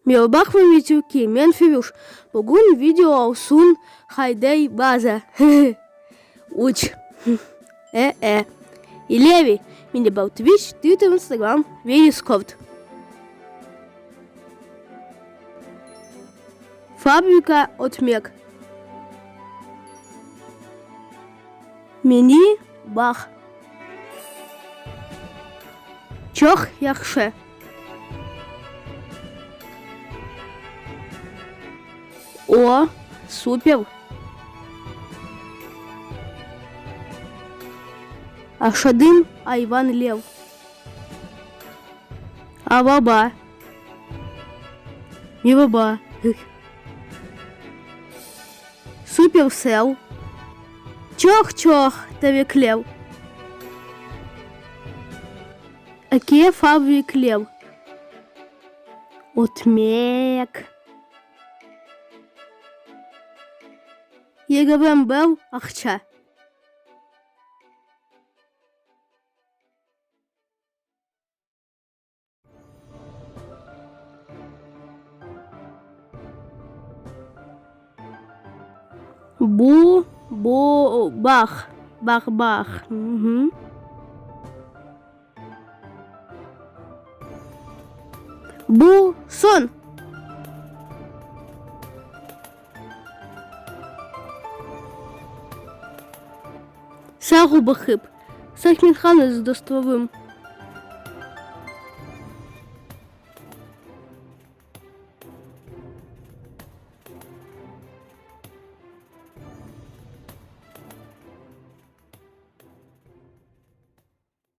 Merabah, men Firüş. Bugün video olsun Hayday baza. Üç. E-e. İleri, mende bar Twitch, Twitter, Instagram ve Discord. Fabrika ötmek. Meni baq. Çoq yahşı. O, super. Aşadım ayvan lev. Araba. Meraba. Supercell. Çoq-çoq terekler. Eki fabrikler. Ötmek. 21 aqça. Bu, bu, bağ, bağ, bağ. Bu soñ. Sağ baqıp, Sahmethan öz dostlarım.